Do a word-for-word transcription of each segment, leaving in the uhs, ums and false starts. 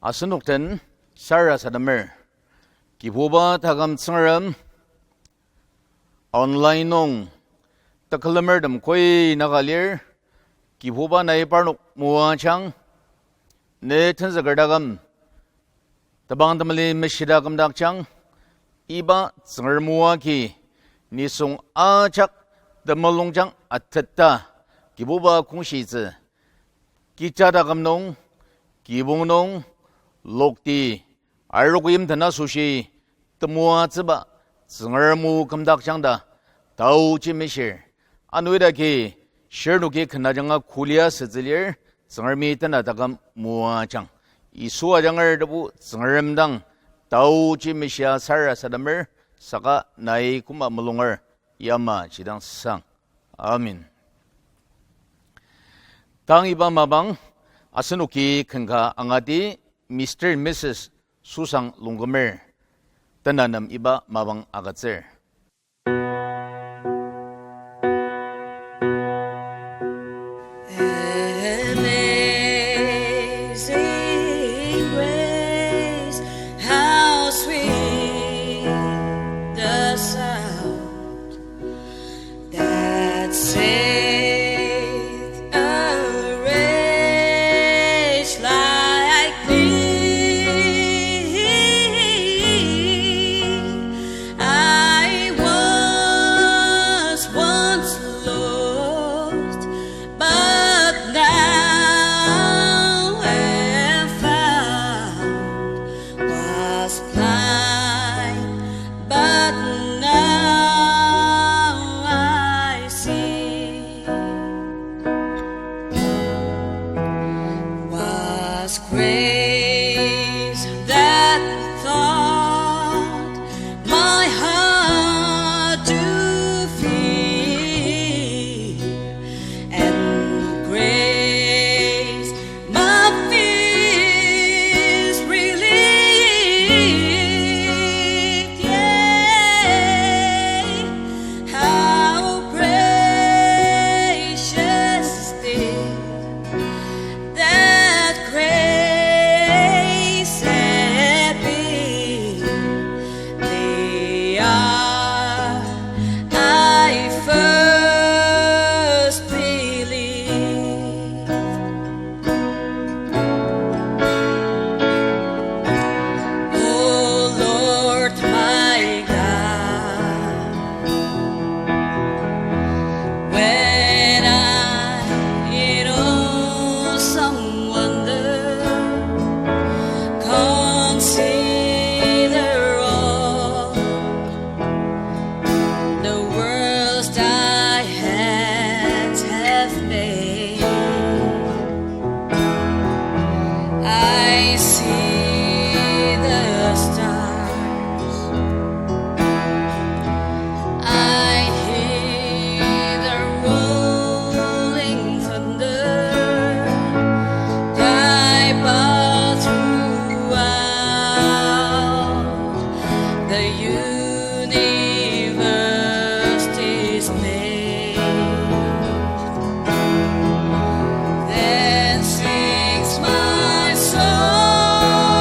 Asenok den sarasademer. Kibuba taküm Tsüngrem, online nung tekülemertem koi naka lir, Kibuba nai parnok moajang, ne tenzüker taküm, tebang temeli meshida kümdakjang, iba Tsüngrem o agi, nisung ajak temulungjang ateta, Kibuba kongshitsü, kecha taküm nung, kibong nung, lokti, arok yimten asoshi, temoatsüba, Tsüngrem o kümdakjang ta, taoji meshir. Ano idaki, shirnoki ken ajanga kulia sütsü lir, Tsüngremi tena taküm moajang. Yisu ajanger tebu Tsüngrem dang, taoji meshia sarasademer, saka nai koma mulunger, yamaji dang sang. Amen. Tang iba mapang, asenoki ken ka angati, Mister and Missus Susang Longkumer, tenanem iba mapang agütsür. Amazing grace, how sweet the sound that saved a wretch like me. I was once lost, but now am found, was blind, but now I see. Was grace that taught my heart to fear, and grace my fears relieved, yea, how gracious is this, that grace had been the hour I first believed. O Lord my God, when I in awesome wonder consider all the worlds thy hands have made, I see the stars, I hear the rolling thunder, thy power throughout the universe displayed. Then sings my soul,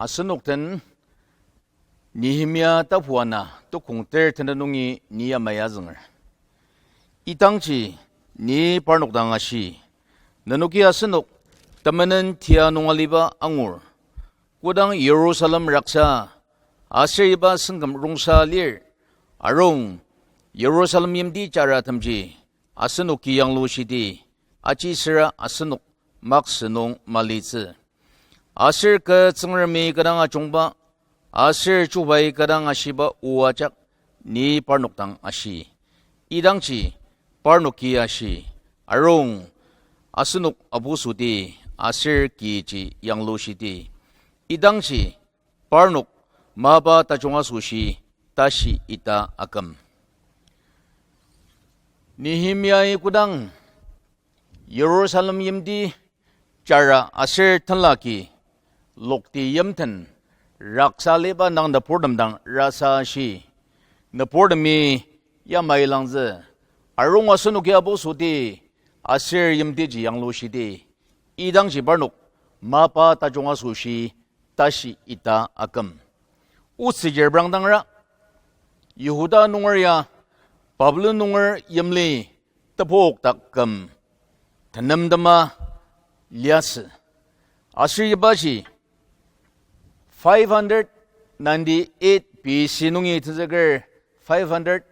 asenok den Nehemia tapu ana tukong ter tenet nungi ni yamai azünger. Idangji ni parnok dang ashi, nenoki asenok temenen tia nung aliba angur, kodang Jerusalem raksa aser iba sengküm rongsa lir, arung Jerusalem yimti jaratemji asenoki yanglushidi, aji süra asenok maksü nung malitsü. Aser kü Tsüngremi kü dang ajungba, aser chubai kü dang ashiba o ajak ni parnok dang ashi. Idangji parnoki ashi, arung asenok abosüdi aser kiji yanglushidi. Idangji parnok mapa tajung asoshi tashi ita aküm. Nehemiai kodang Jerusalem yimti jara aser tenlaki lokti yimten raksa aliba nung nüburtem dang rasa ashi, nüburtemi yamai langzü, arung asenoki abosüdi aser yimtiji yanglushidi. Idangji parnok mapa tajung asoshi tashi ita aküm. Otsü jirprang dangra, Yihuda nunger ya Babilon nunger yimli tepok dak küm tenemtema liasü. Aser ibaji five hundred ninety-eight B C nungi tenzüker five hundred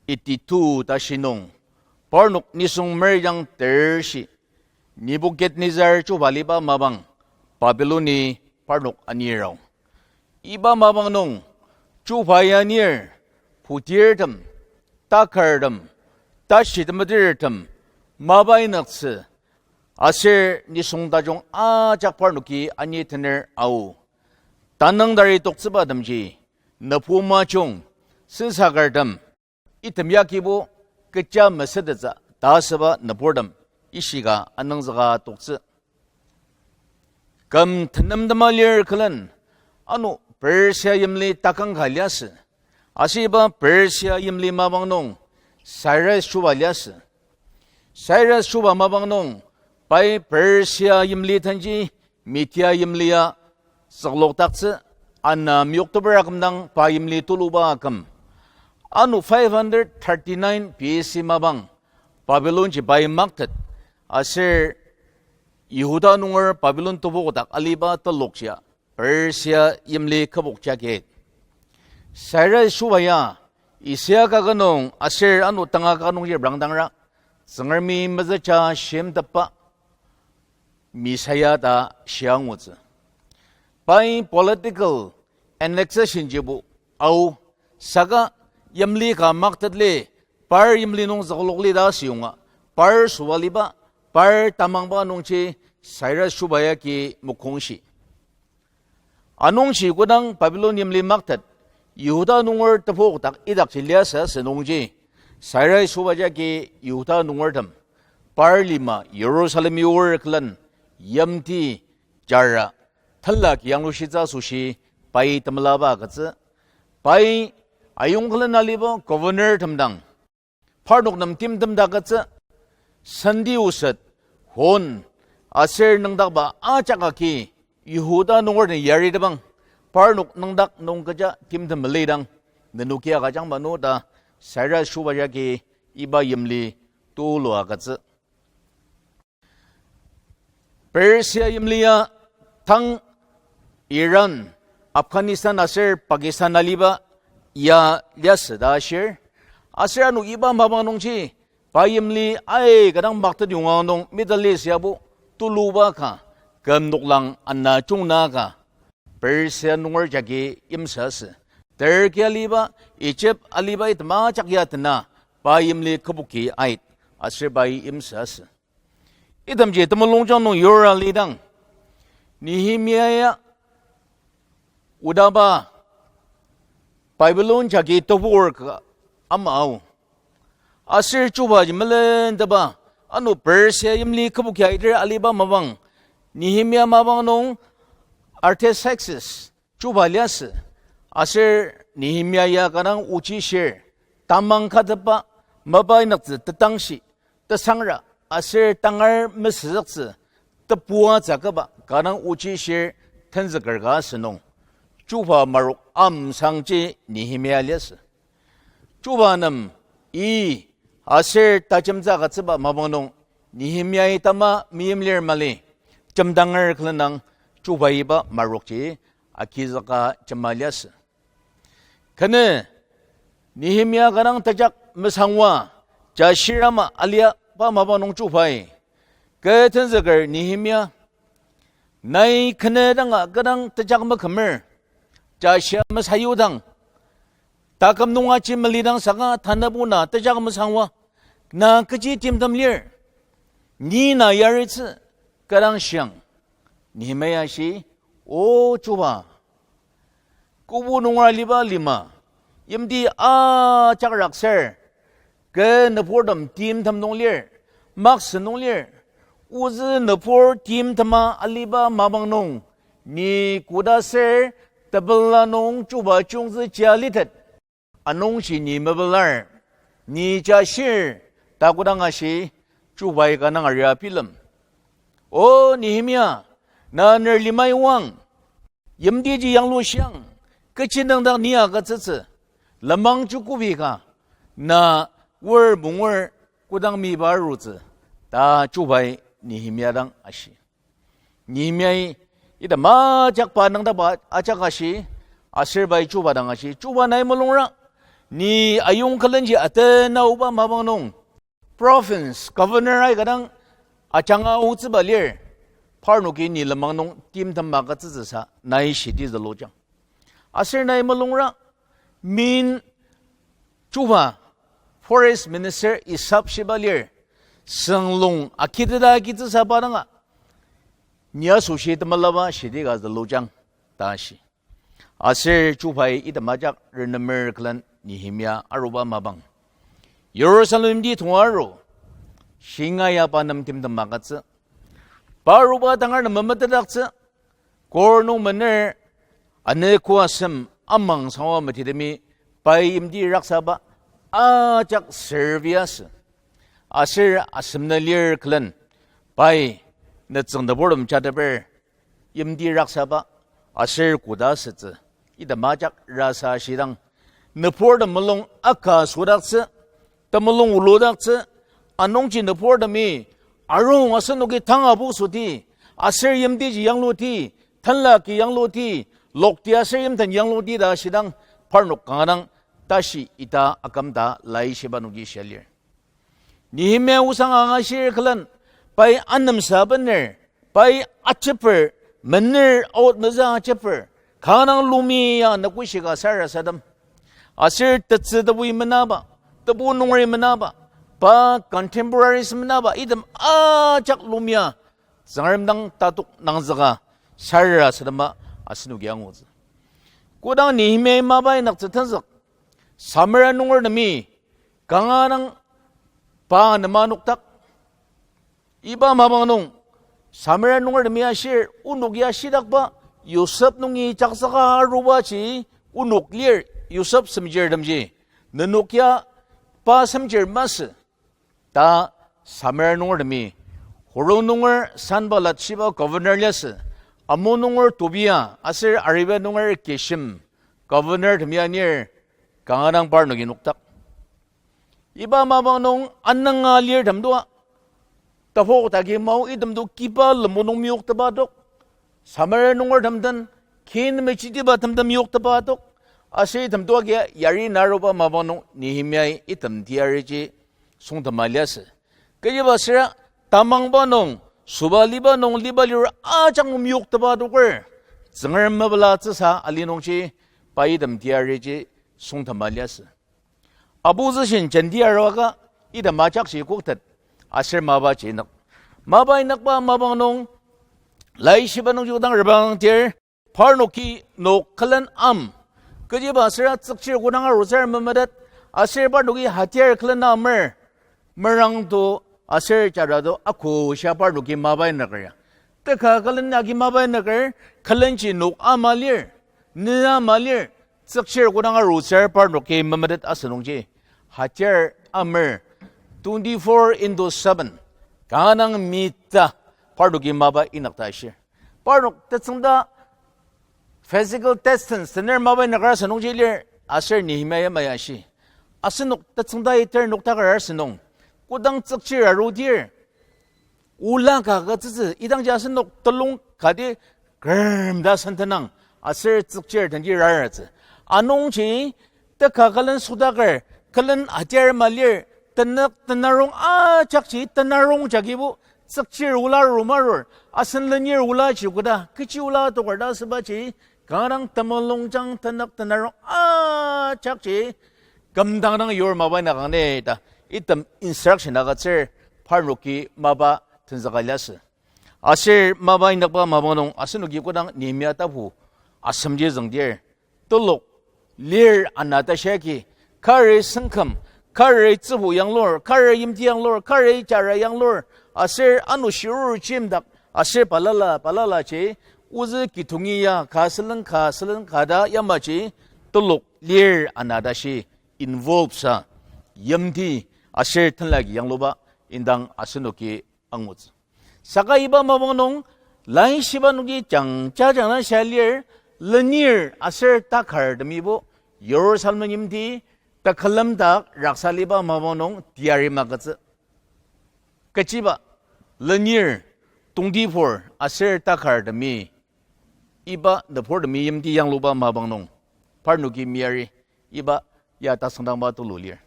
eighty-two tashi nung, parnok nisung merjang tershi Nebukadnezar chuba aliba mapang Babiloni parnok anir ao. Iba mapang nung chuba ya anir, putirtem, takartem, tashi temetertem, mapa inyaktsü, aser nisung tajung ajak parnoki anitener ao. Tanüng tari toktsübatemji, nübu majung, sensakertem, item yagibo kecha mesütettsü ta asüba nüburtem ishika anüngzüka toktsü. Küm tenemtema lir külen, ano Persia yimli takang ka liasü. Aser iba Persia yimli mapang nung Cyrus chuba liasü. Cyrus chuba mapang nung, pai Persia yimli tenji Media yimli ya tsüklokdaktsü, ana meyokteper akümdang pa yimli tuluba aküm. Ano five hundred thirty-nine B C mapang Babilonji pai maktet, aser Yihuda nunger Babilon tebok dak aliba telokjia Persia yimli kübok jagi. Cyrus chuba ya Isaia kaket nung aser ano tanga kaket nungji reprangdangra, Tsüngremi mezüja shimtepba Messiah ta shia angutsü. Pai political annexation jibo ao, saka yimli ka maktetli, par yimli nung züklokli ta asüyonga, par sobaliba, par tamangba nungji Cyrus chuba yagi mokongshi. Anungji kodang Babilon yimli maktet, Yihuda nunger tebok dak idakji liasü asü nungji, Cyrus chuba jagi Yihuda nungertem par lima Jerusalem yur külen yimti jara tenla ki yanglushitsü asoshi pai temelaba agütsü. Pai ayongkülen aliba governor tem dang parnok nem timtem ta agütsü, senti oset, hon, aser nüngdakba ajak agi Yihuda nunger den yaritebang, parnok nüngdak nung kecha timtem melidang, nenoki agüjang manu ta Cyrus chuba jagi iba yimli tulu agütsü. Persia yimli ya tang Iran, Afghanistan aser Pakistan aliba ya liasü ta ashir. Aser ano iba mapang nungji pa yimli aika dang maktet yonga nung Middle East yabo tuluba ka, küm noklang ana jungnaka Persia nunger jagi yimsü asü. Turkey aliba, Egypt aliba item ajak ya tena pa yimli kübok ki ait, aser pai yimsü asü. Itemji temulungjang nung yura lidang, Nehemia ya odaba Babilon jagi tebur ka ama ao. Aser chubaji melenteba, ano Persia yimli kübok ya iter aliba mapang, Nehemia mapang nung Artaxerxes chuba liasü. Aser Nehemia ya kanga ochi shir, tamang katepa, mapa inyaktsü tetangshi, tesangra, aser tangar mesüzüktsü, tebua tsükba kanga ochi shir tenzüker ka asünung, chuba marok amsangji Nehemia liasü. Chuba nem i aser tajemtsü agütsüba mapang nung Nehemiai tama meimlir mali, jemdanger külen dang chuba iba marokji agizüka jema liasü. Kenü Nehemia kanga tejak mesangwa, ja shirama aliaba mapang nung chubai, kü tenzüker Nehemia, nai kenü danga kanga tejak mekümer, ja shia mesayudang, taküm nung aji melidang saka tanübo na tejak mesangwa, na kechi timtem lir, ni na yaritsü, kü dang shiang. Nehemia shi, O chuba, kobu nunger aliba lima, yimti ajak rakser, kü nüburtem timtem nung lir, maksü nung lir, ozü nübur timtema aliba mapang nung, ni koda ser tepela nung chuba chiyungtsü chia litet, anungji ni mepelar, ni ja shir, ta kodang ashi, chubai kanga aria bilem. O Nehemia, na ner limai oang, yimtiji yanglu shiang, kechi nüngdak ni agütsütsü, lenmang joko bi ka, na wor pungur kodang miba arutsü, ta chubai Nehemia dang ashi. Nehemiai item ajak pa nüngdakba ajak ashi, aser pai chuba dang ashi, Chuba, nai mulungra, ni ayong külenji atenaoba mapang nung, province governor aika dang ajanga aotsüba lir, parnoki ni lenmang nung timtem agütsütsüsa nai shiti zülujang. Aser nai mulungra, min chuba forest minister isap shiba lir, sünglung akiteta akitsüsa pa danga, ni asoshi temelaba shiti ka zülujang, ta shi. Aser chubai item ajak renemer külen Nehemia aruba mapang, Jerusalem ti tonga aru, shinga ya pa nem timtem agütsü. Pa aruba tangar nem memetetdaktsü, kor nung mener, anogo asem amang sangwa metitemi pai yimti raksaba ajak serve asü. Aser asem nü lir külen, pai nütsüng nüburtem jateper yimti raksaba aser koda sütsü, item ajak rasa shidang, nüburtem mulung aka sodaktsü, temulung oludaktsü, anungji nüburtemi arung asenoki tanga busüti, aser yimtiji yangluti, tenlaki yangluti, lokti aser yimten yangluti ta shidang, parnok kanga dang tashi ita akümta laishiba nungji shia lir. Nehemia osang angashir külen, pai anemsa bener, pai ajeper, mener out mezü ajeper, kanga dang lumi ya nükoshika sarasadem, aser tetsü tebui menaba, tebu nungeri menaba, pa contemporaries menaba, item ajak lumi ya Tsüngrem dang tatok nangzüka sarasadema asenoki angutsü. Kodang Nehemia mapa inyaktsü tenzük, Samaria nungertemi kanga dang pa nem anokdak, iba mapang nung, Samaria nungertemi ashir, onok ya shidakba, Yosep nungi jakzüka arubaji onok lir, Yosep semchirtemji, nenok ya pa semchir masü, ta Samaria nungertemi, Horon nunger Sanballat shiba governor liasü, Ammon nunger Tobia aser Arabia nunger Geshem, governor temi anir, kanga dang parnoki nokdak. Iba mapang nung ananga lirtemtoa, tapu tagi mao itemto kiba lemu nung meyoktepa tok, Samaria nungertem den, kin mechitiba temtem yoktepa tok, aser itemtoa kia yari naruba mapang nung Nehemiai item teyariji süngtema liasü. Kechiba süra tamangba nung, sobaliba nung, liba liro ajak nung meyoktepa toker, Tsüngrem mepelatsüsa ali nungji, pa item teyariji süngtema liasü. Opposition jenti arua ka, item ajakji koktet, aser mapaji inyak. Mapa inyakba mapang nung, laishiba nungji kodang reprangtir, parnoki nok külen am, kechiba süra tsükchir kodang arutsür memetet, aser parnoki hatiar külen amer, merangto aser jarato ako shia parnoki mapa inyaker ya. Teka külen agi mapa inyaker, külenji nok ama lir, nü ama lir, tsükchir kodang arutsür parnoki memetet asünungji, hatiar amer, twenty-four into seven, kanga dang mita parnoki mapa inyakta ashir. Parnok tetsüngda physical distance tener mapa inyakar asünungji lir, aser Nehemia yamai ashi, asenok tetsüngda iter noktaker asünung, kodang tsükchir arudir, ola ka agütsütsü, idangji asenok telung kati kürem ta sentenang, aser tsükchir tenji raratsü. Anungji, teka külen sodaker, külen atiar malir, tenük tenarong ajakji, tenarong jagibo, tsükchir ola rumarur, asen lenir ola ji koda, kechi ola toker ta asübaji, kanga dang temulungjang tenük tenarong ajakji, kümdang dang yur mapa inyakang ne ta, item instruction agütsür, parnoki mapa tenzüka liasü. Aser mapa inyakba mapang nung asenoki kodang Nehemia tapu asemji züngdir, telok lir ana ta shia agi, kari sengküm, kari tsübu yanglur, kari yimti yanglur, kari jara yanglur, aser ano shiruru jimdak, aser balala, balala ji, ozü kitongi ya, ka sülen ka, sülen ka ta yamaji, telok lir ana ta shi, involve sa, yimti, aser tenlagi yangluba, indang asenoki angutsü. Saka iba mapang nung, laishiba nungji jangja jangja shia lir, lenir aser takartemibo, Jerusalem yimti, tekülem dak raksa liba mapang nung teyari magütsü. Kechiba, lenir, tongtibur aser takartemi, iba nüburtemi yimti yangluba mapang nung, parnoki meyari, iba ya tasüngdangba tulu lir.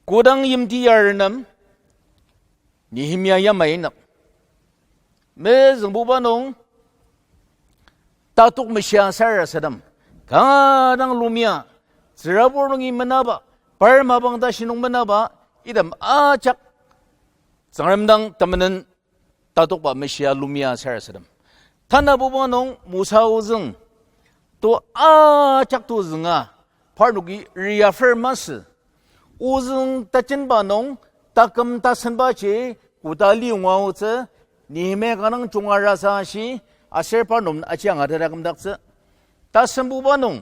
Kodang yimti yarenem, Nehemia yamai inyak. Mezüngbuba nung, tatok meshia sarasadem, kanga dang lumia, tsürabur nungi menaba, par mapang tashi nung menaba, item ajak Tsüngrem dang temenen tatokba meshia lumia sarasadem. Tanabuba nung Mosa ozüng, to ajak to zünga, parnoki reaffirm masü. Ozüng tajenba nung taküm tasenbaji koda liyonga aotsü, Nehemia kanga dang junga rasa ashi, aser parnok aji angateta kümdaktsü. Tasembuba nung,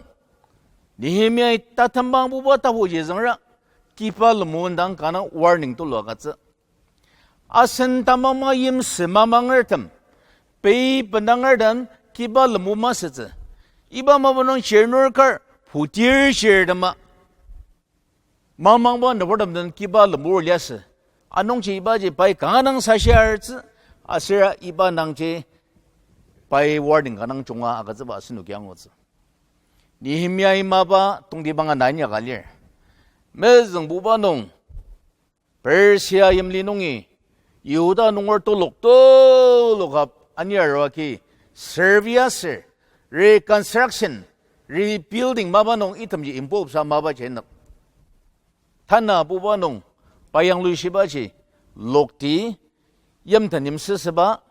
Nehemia tatembangbuba tapuji züngra, kiba lemu indang kanga warning tulu agütsü. Asen tamangma yimsü mamangertem, pei bendangertem kiba lemu masütsü. Iba mapang nung shirnur kar putir shirtema mamangba nüburtem den kiba lemu liasü. Anungji ibaji pai kanga dang sashiartsü, aser iba nungji pai warning kanga dang junga agütsüba asenoki angutsü. Nehemiai mapa tongtibang ana inyaka lir. Mezüngbuba nung, Persia yimli nungi, Yihuda nunger telok telok ap anir arua agi, Serbia ser, reconstruction, rebuilding mapa nung itemji improve sa mapaji nük. Tanabuba nung, pa yanglushibaji, lokti, yimten yimsüsüba,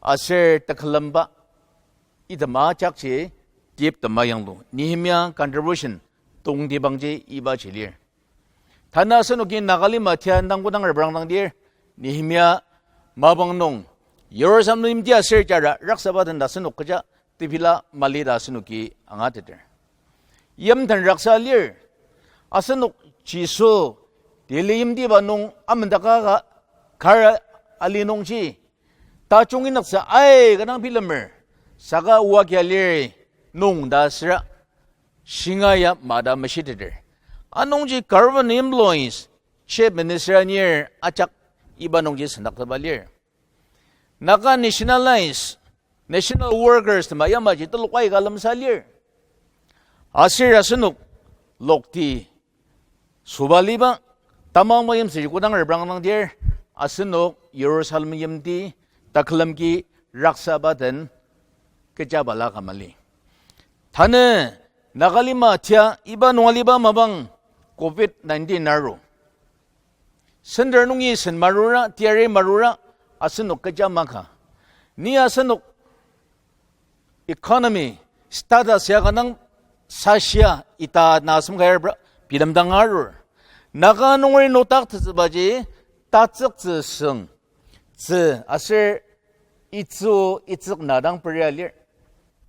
aser tekülemba, item ajakji, tip tema yanglu. Nehemia contribution, tongtibangji ibaji lir. Tanü asenoki Nagalima tia nangkodang reprangdangdir, Nehemia mapang nung, Jerusalem yimti aser jara raksaba den ta asenok kecha tepela mali ta asenoki angateter. Yimten raksa lir, asenok Jisu tili yimtiba nung amendaka ka kar ali nungji, tajung inyaktsü aika dang bilemer, saka oa kia lir nung ta süra, shinga ya mata meshiteter. Anungji government employees, chief minister anir ajak iba nungji sendaktetba lir. Naga nationalize, national workers tema yamaji telok aika lemsa lir. Aser asenok lokti süba liba, tamang mayimsüji kodang reprangdangdir, asenok Jerusalem yimti tekülemki raksaba den kecha balaka mali. Tanü Nagalima tia iba nung aliba mapang covid nineteen aru. Center nungi sen marura, teyari marura, asenok kecha maka. Ni asenok economy status ya kanga dang sashia ita na asem kayar bra, bilemdang arur. Naga nungeri nodak tetsübaji, tatsüktsü süng, tsü aser itsü itsük na dang peria lir.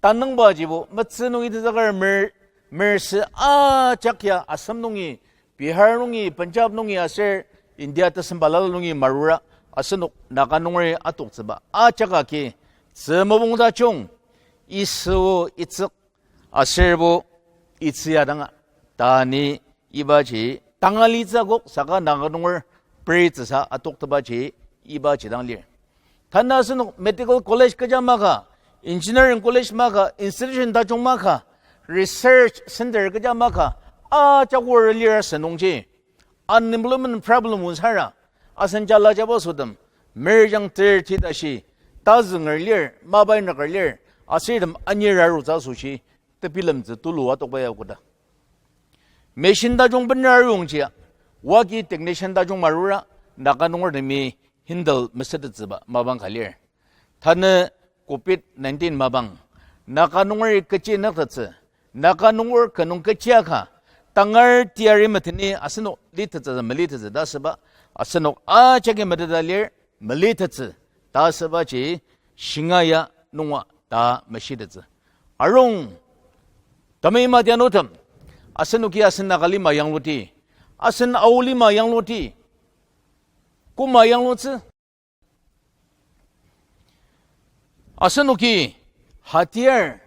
Tanüngbajibo, metsü nungi tetsüker mer-, mersü ajak ya Assam nungi, Bihar nungi, Punjab nungi aser India tesem balala nungi marura, asenok Naga nungeri atoktsüba ajak agi, tzü mopung tajung, isüo itsük, aserbo itsüya danga, ta ni ibaji tanga litsü akok saka Naga nunger pritsüsa atoktepaji ibaji dang lir. Tanü asenok medical college kecha maka, engineering college maka, institution tajung maka, research center kecha maka, ajak or lir asü nungji unemployment problem onsara, asen jala jaba sütem, merjang ter ti tashi, tazünger lir, mapa inyaker lir, asirtem anir arutsü asoshi, tebilemtsü tulu atokba ya koda. Machine tajung bener ayongji, wagi technician tajung marura, Naga nungertemi handle mesütettsüba mapang ka lir. Tanü covid nineteen mapang, Naga nunger kechi nüktettsü, Naga nunger kenung kechi aka, tangar teyari meteni asenok litettsü melitettsü ta asüba, asenok ajaki meteta lir, melitettsü ta asübaji shinga ya nunga ta meshitettsü. Arung, temeim adianutem, asenoki asen Naga lima yangluti, asen Ao lima yangluti, koma yanglutsü? Asenoki hatiar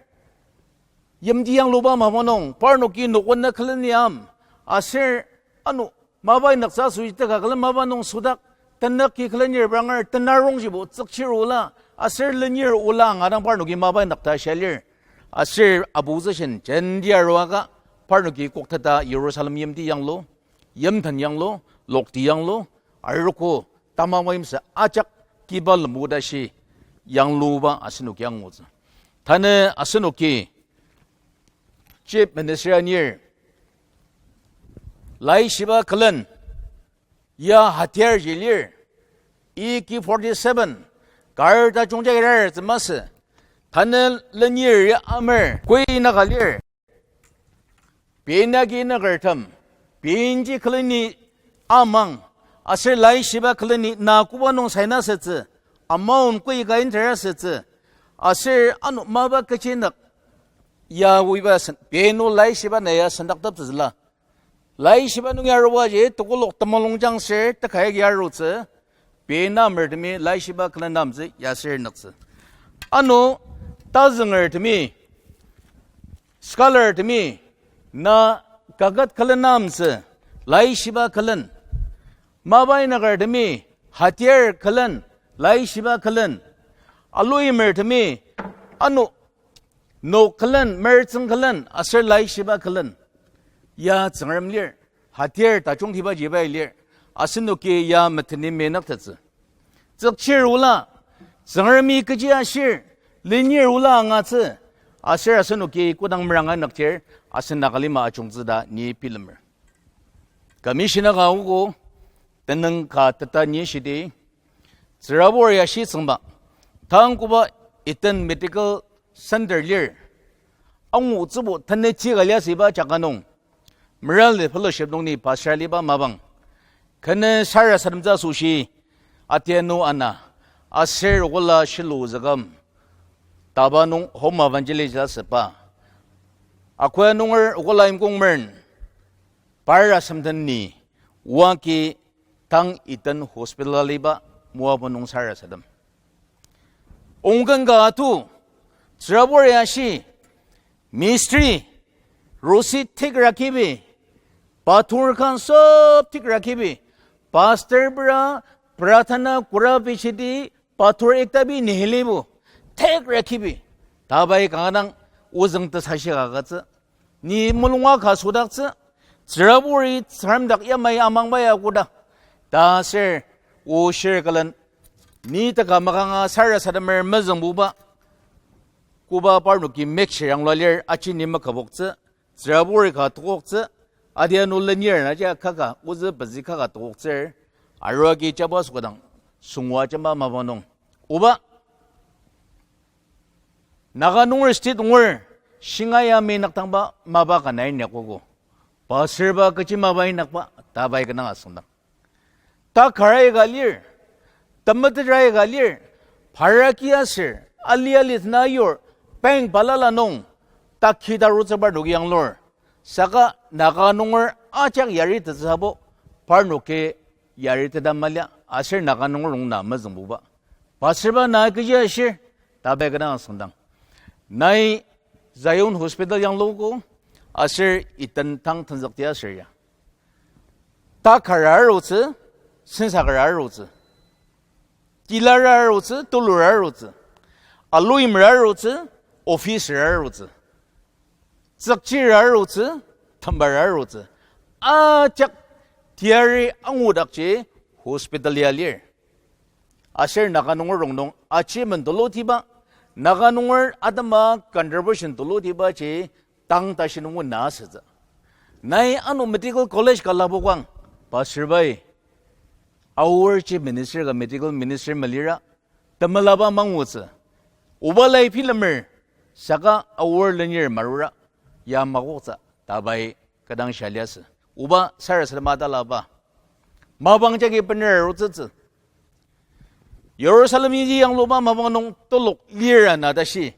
yimti yangluba mapa nung, parnoki nokona küleniam, aser ano mapa inaktsü asoshi teka külen mapa nung sodak, tenükki külenir branger, tenarong jibo tsükchir ola, aser lenir ola angadang parnoki mapa inakta shia lir. Aser opposition jenti aruaka, parnoki kokteta Jerusalem yimti yanglu, yimten yanglu, lokti yanglu, arogo tamang yimsü ajak kiba lembu tashi yangluba asenoki angutsü. Tanü asenoki Chief Minister anir, laishiba külen, ya hatiar ji lir, A K forty-seven, kar tajung jagi rar tsü masü, tanü lenir ya amer, koi naka lir. Pei nagi nagartem, pei nji küleni amang, aser laishiba küleni na koba nung sign asütsü, amount koi ka enter asütsü, aser ano mapa kechi nük, ya wiba sen-, pei nung laishiba na ya sendakteptsüla. Laishiba nungi arubaji tekolak temulungjang ser teka yagi arutsü, pei na amertemi laishiba külen namtsü ya ser nüktsü. Ano tazüngertemi, scholartemi, na kaket külen namtsü, laishiba külen. Mapa inakertemi, hatiar külen, laishiba külen. Aluimertemi, ano nok külen, mertsüng külen, aser laishiba külen. Ya Tsüngrem lir, hatiar tajungtibaji pai lir, asenoki ya meteni menüktettsü. Tsükchir ola, Tsüngremi kechi ashir, lenir ola angatsü, aser asenoki kodang meranga nüktir, asen Naga lima ajungtsü ta ni bilemer. Commissioner ka ogo, tenüng ka teta ni shidi, tsürabur ya shitsüngba, tang koba Iten Medical Center lir, angutsübo tanü tsi ka liasü iba jaka nung, Meraldi Fellowship nung ni pastor aliba mapang, kenü sarasademtsü asoshi, atianu ana, aser ola shilu züküm, taba nung home evangelist asüba, akoa nunger ola imkong mern, par asem den ni, waki tang Iten hospital aliba moabu nung sarasadem. Ongken ka atu, tsürabur ya shi, mistri, rosi thik rakibi, pathor kan sob thik rakibi, pastor bra, prarthana kura bichidi, pathor ekta bi nihilibo, thik rakibi, tabai kanga dang ozüng tesashi ka agütsü, ni mulunga ka südaktsü, tsüraburi Tsüngrem dak yamai amangba ya koda, ta aser o shir külen, ni teka makanga sarasademer mezüngbuba, koba parnoki mekshir yanglua lir aji ni maküboktsü, tsüraburi ka tokoktsü, adianu lenir naji kaka, ozü pezü kaka tokoktsür, arua agi jaba süka dang, sungwa jemba mapa nung. Oba, Naga nunger state nunger, shinga ya mi nüktangba mapa ka nai nyakogo. Pastor ba kechi mapa inakba, ta pai kanga asüngdang. Ta kar aika lir, temetet aika lir, paraki aser, ali ali tena yur, bank balala nung, taki tarutsü parnoki yanglur. Saka Naga nunger ajak yaritettsü sabo, parnoki yariteta mali, aser Naga nunger rong na mezüngbuba. Pastor ba na kechi ashir, ta pai kanga asüngdang. Nai Zion Hospital yangluogo, aser iten tang tenzükti aser ya. Takar arutsü, sensakar arutsü. Tilara arutsü, tulura arutsü. Aluimer arutsü, officer arutsü. Tsükchir arutsü, tembar arutsü. Ajak teyari angudakji hospital ya lir. Aser Naga nunger rongnung achievement tulutiba, Naga nunger atema contribution tulutibaji tang tashi nungo na asütsü. Nai ano medical college ka lapokang, pastor bai, Aor chief minister ka medical minister malira, temelaba mangutsü. Oba lai bilemer, saka Aor lenir marura, ya makoktsü, ta pai kadang shia liasü. Oba sarasadema talaba. Mapang jagi bener arutsütsü. Jerusalem yiji yangluba mapang nung telok lir ana tashi,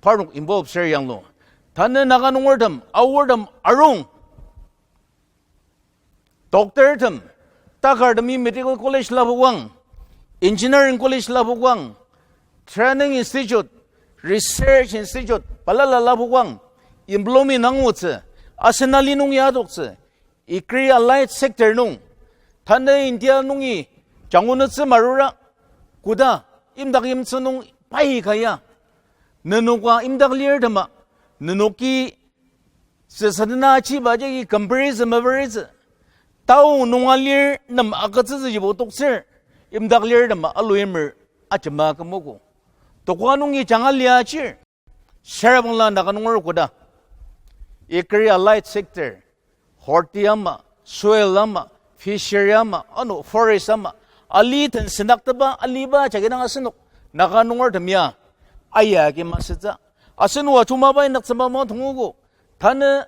parnok involve ser yanglu. Tanü Naga nungertem, Aortem arung. Doctortem, takartemi medical college lapokang, engineering college lapokang, training institute, research institute, balala lapokang, employment angutsü, asen ali nung ya adoktsü, ikri allied sector nung, tanü India nungi jangunütsü marura, koda, imdak yimtsü nung pai kaya, nenoka imdak lirtema, nenoki süsadena achiba jagi comparison meperitsü. Tao nunga lir nem agütsütsüjibo toktsür, imdak lirtema aluimer ajema kümogo. Tokwa nungi janga lia achir. Sarabangla Naga nunger koda, ikri allied sector, horti ama, soil ama, fishery ama, ano forest ama, ali ten sendakteba aliba jagi dang asenok Naga nungertem ya aya agi masütsü. Asenok ajuma pai naktsüba ma tongogo. Tanü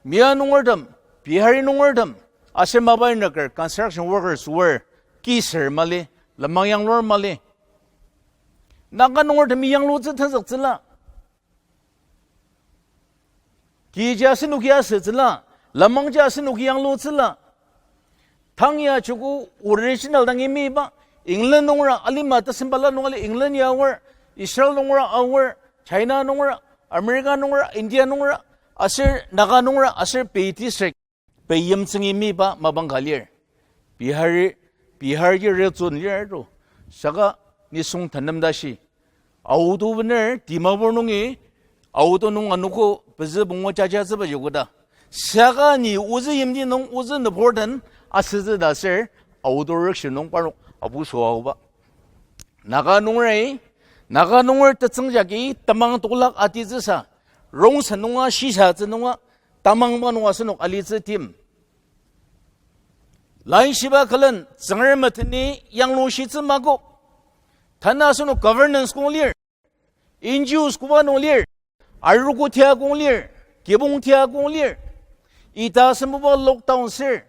Miya nungertem, Bihari nungertem, aser mapa inyaker construction workers wor, kiser mali, lenmang yanglur mali. Naga nungertemi yanglutsü tenzüktsüla. Kiji asenoki asütsüla, lenmangji asenoki yanglutsüla. Tang ya joko original dangi miba, England nungera alima tesembala nung ali England ya aor, Israel nungera aor, China nungera, America nungera, India nungera, aser Naga nungera, aser pei district, pei yimtsüngi miba mapang ka lir. Bihari, Bihar ji rezon lir to. Saka nisung tenem tashi. Auto bener, Dimapur nungi, auto nung anogo, pezü pungu jajatsüba yokoda. Saka ni ozü yimti nung, ozü nüborten, asütsü ta ser, auto rickshaw nung parnok, apu süa aoba. Naga nungeri, Naga nunger tetsüng jagi, temang toklak atitsüsa, rongsen nunga, shisatsü nunga, tamangba nung asenok alitsü tim. Laishiba külen Tsüngrem meteni yanglushitsü mako. Tanü asenok governance kong lir, N G Os koba nung lir, arogo tia kong lir, kibong tia kong lir. Ita asembuba lockdown sür.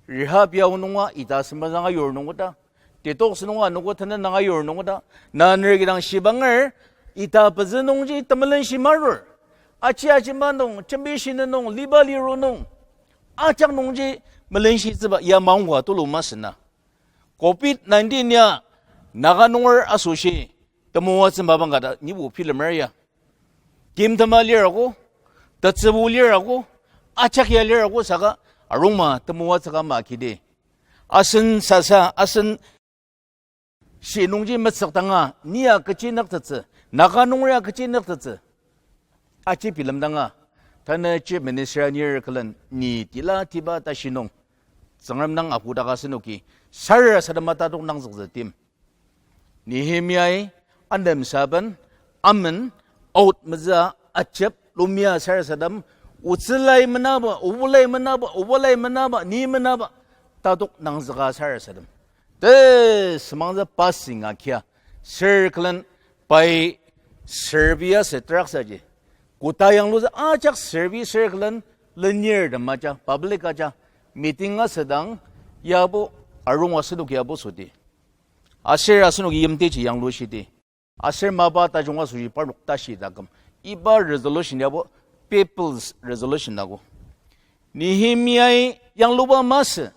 Rehab yao nunga ita asemba zanga yur nungoda. Detox nunga nungo tanü nanga yur nungoda. Na ner kidang shibanger, ita pezü nungji temelenshi marur. Achi ajima nung, jembi shina nung, liba liru nung, ajak nungji melenshitsüba ya maongka tulu masü na. Covid nineteen ya Naga nunger asoshi temoatsü mapang ka ta nibo bilemer ya. Timtema lirago, tetsübu lirago, ajak ya lirago saka arungma temoatsü ka ma kidi. Asen sasa, asen shi nungji metsükdanga, ni ya kechi nüktettsü, Naga nunger ya kechi nüktettsü. Aji bilemdanga, tanü Chief Minister anir külen ni tila tiba tashi nung, Tsüngrem dang akudaka asenoki, sarasadema tadok nangzüktsü tim. Nehemiai anemsaben, amen, out mezüa, ajep, lumia sarasadem, otsülai menaba, obulai menaba, obalai menaba, ni menaba, tadok nangzüka sarasadem. Te semangzü passing akia, sür külen pai survey asü traksaji. Koda yanglutsü ajak survey sür külen lenir dema ja, public aja, meeting asüdang yabo, arung asenoki yabo südi. Aser asenoki yimtiji yanglushidi. Aser mapa tajung asoshi parnok tashi taküm. Iba resolution yabo people's resolution ako. Nehemiai yangluba masü.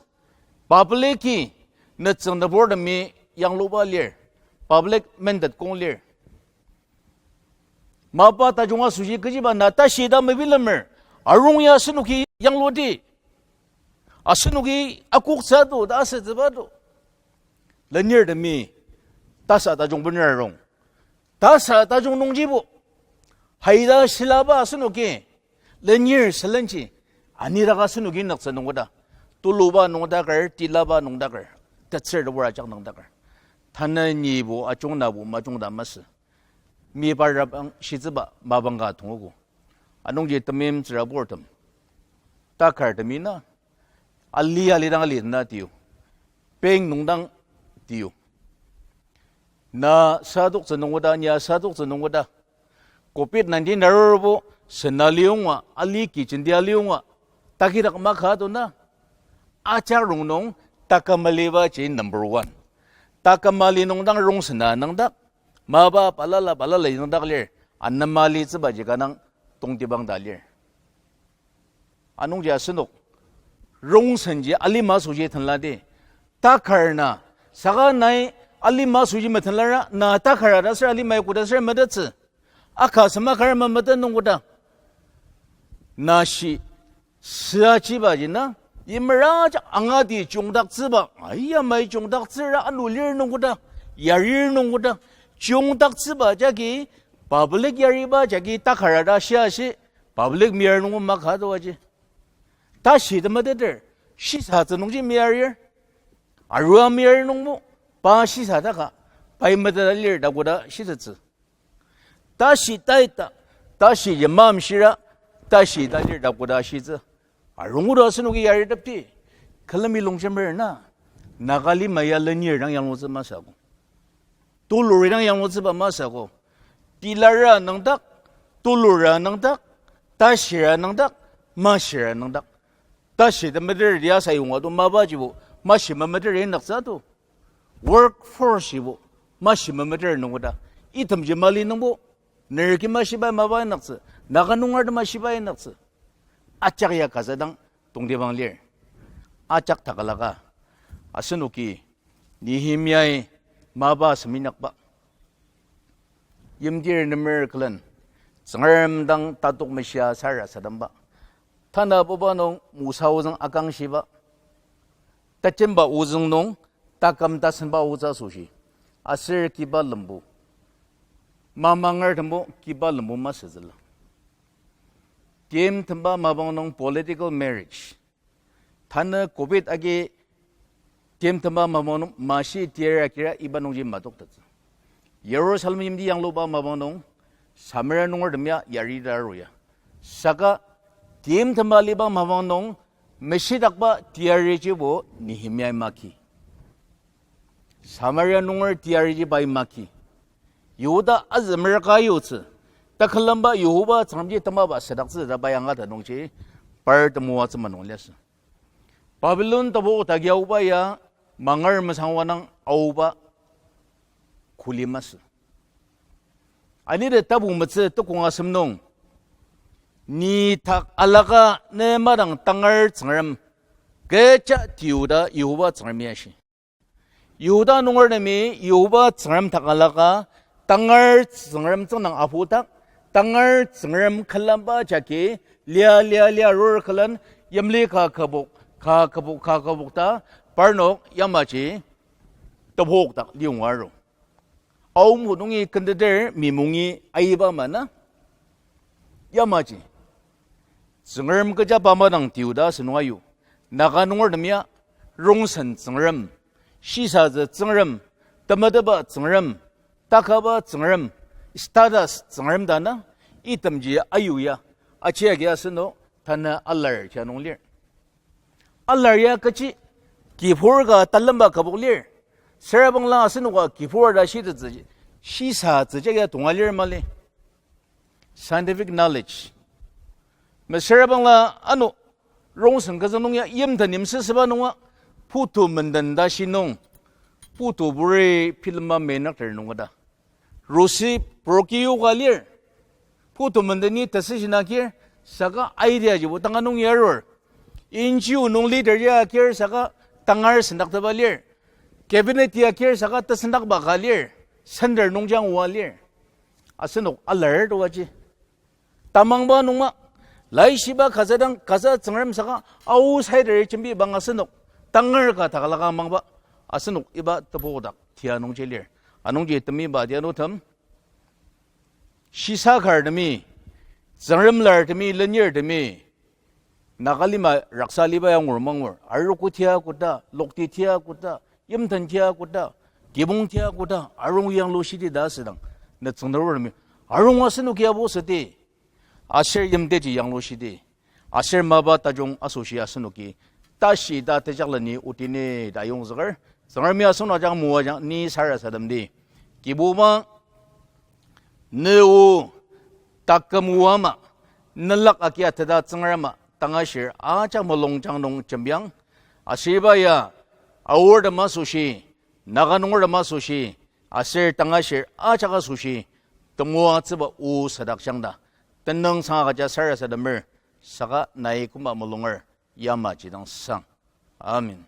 Public-i nütsüng nübortemi yangluba lir. Public mandate kong lir. Mapa tajung asoshi kechiba na tashi ta mebilemer. Arung ya asenoki yangludi. Asenoki akoktsü to, ta asütsüba to. Lenirtemi tasa tajung bener arung. Tasa tajung nungjibo. Haida shilaba asenoki. Lenir sülenji. Anidaka asenoki nüktsü nungkoda. Tuluba nungdaker, tilaba nungdaker. Tetsür tebur ajak nungdaker. Tanü nibo ajung nabo majung ta masü. Miba rabang shitsüba mapang ka tongogo. Anungji temeim tsüraburtem. Takartemi na. Ali alidang ali na tiu. Peng nungdang tiu. Na sadoktsü nungkoda, nia sadoktsü nungkoda. Covid nineteen arurbo, sena liyonga, ali kijendi aliyonga, takidak maka to na. Ajak rongnung, taküm aliba ji number one. Taküm ali nungdang rongsen anüngdak, mapa balala balala nüngdak lir, anema alitsübaji kanang tongtibang ta lir. Anungji asenok, rongsenji alima asoshi tenladi. Takar na, saka nai alima asoshi metenlara, na takar ta ser alimai koda ser metettsü. Aka sema kar memeten nungkoda. Nashi, süachibaji na, yimeraja angati chungdaktsüba, ai yamai chungdaktsüra ano lir nungkoda, yarir nungkoda, chungdaktsüba jagi, public yariba jagi takar ta shia shi, public meyar nungbo maka to aji. Tashi temeteter, shisatsü nungji meyarir, arua meyar nungbo, pa shisa taka, pai meteta lir ta koda shitettsü. Tashi taita, tashi yimam shira, tashi ta lir ta koda shitsü. Arungudo asenoki yaritepti, külemi longjemer na, Naga lima ya lenir dang yanglutsü masü ako. Tulur dang yanglutsüba masü ako. Tilara nüngdak, tulura nüngdak, tashira nüngdak, mashira nüngdak. Tashi temeter ya sayonga to mapajibo, mashi memeter inaktsü to. Workforce ibo, mashi memeter nungkoda. Itemji mali nungbo, nerki mashiba mapa inaktsü, Naga nunger mashiba inaktsü. Ajak ya kasa dang tongtibang lir. Ajak takalaka, asenoki, Nehemiai mapa seminyakba. Yimtir nemer külen, Tsüngrem dang tatok meshia sarasademba. Tanabuba nung Mosa ozüng akangshiba. Tejemba ozüng nung taküm tasenba otsü asoshi. Aser kiba lembu. Mamangertembo kiba lembu masütsüla. Timtemba mapang nung political marriage. Tanü covid agi timtemba mapang nung mashi tiyari akira iba nungji matoktettsü. Jerusalem yimti yangluba mapang nung Samaria nungertem ya yari ta aru ya. Saka timtemba aliba mapang nung meshitakba tiyarijibo Nehemiai maki. Samaria nunger tiyariji pai maki. Yihuda azümer ka yutsü. Takülemba Yihova Tsüngremji temaba südaktsü ta pai angata nungji par temoatsüma nung liasü. Babilon tapu tagi aoba ya mangar mesangwa nang aoba kuli masü. Anidi tapu metsü tukong asem nung, ni tak alaka ne madang tangar tsüngrem kecha tiuda Yihova Tsüngrem ya shi. Yihuda nungertemi Yihova Tsüngrem tak alaka, tangar tsüngrem tsüngdang apudak, tangar tsüngrem külamba jagi, lia lia lia rur külen, yimli ka kübok, ka kübok, ka kübok ta, parnok yamaji tebok dak liyonga aru. Aomhut nungi kenteter mimungi aiba mana. Yamaji tsüngrem kecha pa madang tiuda asünung ayu. Naga nungertem ya, rongsen tsüngrem, shisatsü tsüngrem, temetetba tsüngrem, takaba tsüngrem, status tsüngrem ta na, itemji ayu ya, aji agi asünung, tanü alar ja nung lir. Alar ya kechi, kibur ka talemba kübok lir. Süra bangla asenoka kibur ta shitettsü, shisatsü jagi tonga lir mali. Scientific knowledge. Mesüra bangla ano, rongsen kazü nung ya yimten yimsüsüba nunga, putu menden ta shi nung, putu buri pilema menakter nunga ta. Rosi proki yoka lir. Putu menden ni decision akir, saka idea jibo tanga nung yarur. N G O nung leader ya akir, saka tangar sendakteba lir. Cabinet ya akir, saka tesendakba ka lir. Center nung jangwa lir. Asenok alar toaji. Tamangba nungma, laishiba kazadang kaza Tsüngrem saka outsider jembibang asenok, tangar ka takalakangmangba, asenok iba tebu dak tia nungji lir. Anungji temiba tia nutem, shisakartemi, Tsüngremlartemi, lenirtemi, Nagalima raksa aliba ya angur mangur, arogo tia koda, lokti tia koda, yimten tia koda, kibong tia koda, arung yanglushidi ta asüdang, ne tsüngda arurtemi, arung asenoki abo südi, aser yimteji yanglushidi, aser mapa tajung asoshi asenoki tashi ta tejakleni otini ta ayongzüker, Tsüngremi asenok ajak moajang ni sarasademdi. Kibuba, ne o taküm o ama, nelak agia teta Tsüngrema tangashir ajak mulungjang nung jembiang, aser iba ya Aortem asoshi, Naga nungertem asoshi, aser tangashir ajak asoshi, temoatsüba o sadakjang ta, tenüngsang agüja sarasademer, saka nai koma mulunger, yamaji dang sang. Amen.